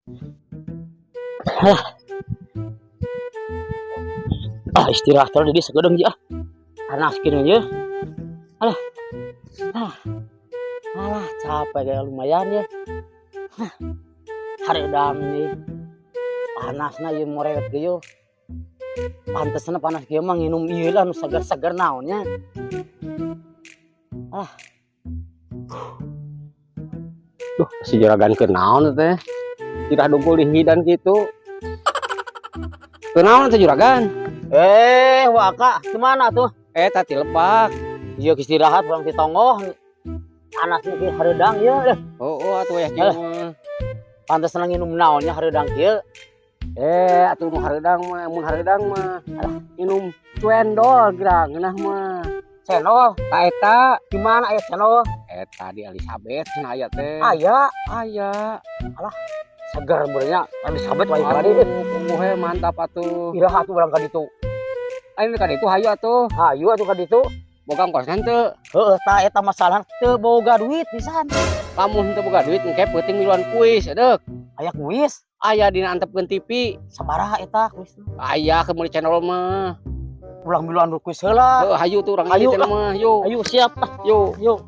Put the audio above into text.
Ah. Ah, istirahat terus di sakedeung ah. Panas kieu ye. Alah. Ah. Alah, capek kayak lumayan ya. Hah. Hareudang nih. Panasna ieu moret kieu. Pantesna panas kieu mah nginum ieu lah nu seger-seger naonnya. Ah. Duh, si juragan keur naon teh? Tidak dugul di hidan gitu. Keur naon teh, juragan? Eh, Waka, gimana tuh? Eh, tadi lepak. Iya, istirahat pulang ti tonggoh. Panasnya kieu hareudang ieu deh. Oh, atuh ya kieu Alah. Mah. Pantesna nginum naonnya hareudang kieu. Eh, atuh nu hareudang mah, mun hareudang mah. Alah, minum cendol geura ngeunah mah. Cendol, Ta eta, gimana aya cendol? Eta di Elizabeth cenah aya teh. Aya, Aya. Seger beurnya. Elizabeth wae tadi. Aduh, puguh mantap atuh. Iraha atuh urang ka ditu? Ayo ka ditu hayu atuh. Hayu atuh ka ditu. Boga ongkos teu? Heeh, tah eta masalah teu boga duit pisan. Lamun teu boga duit, engke peuting miluan kuis, deuk. Aya kuis? Aya dina antepkeun TV. Sabaraha eta kuis? Aya keur meuli cendol mah. Ulang miluan kuis heula. Heuh, hayu tuh urang Hayu teh mah, yuk. Ayo, siap. Yuk. Yuk.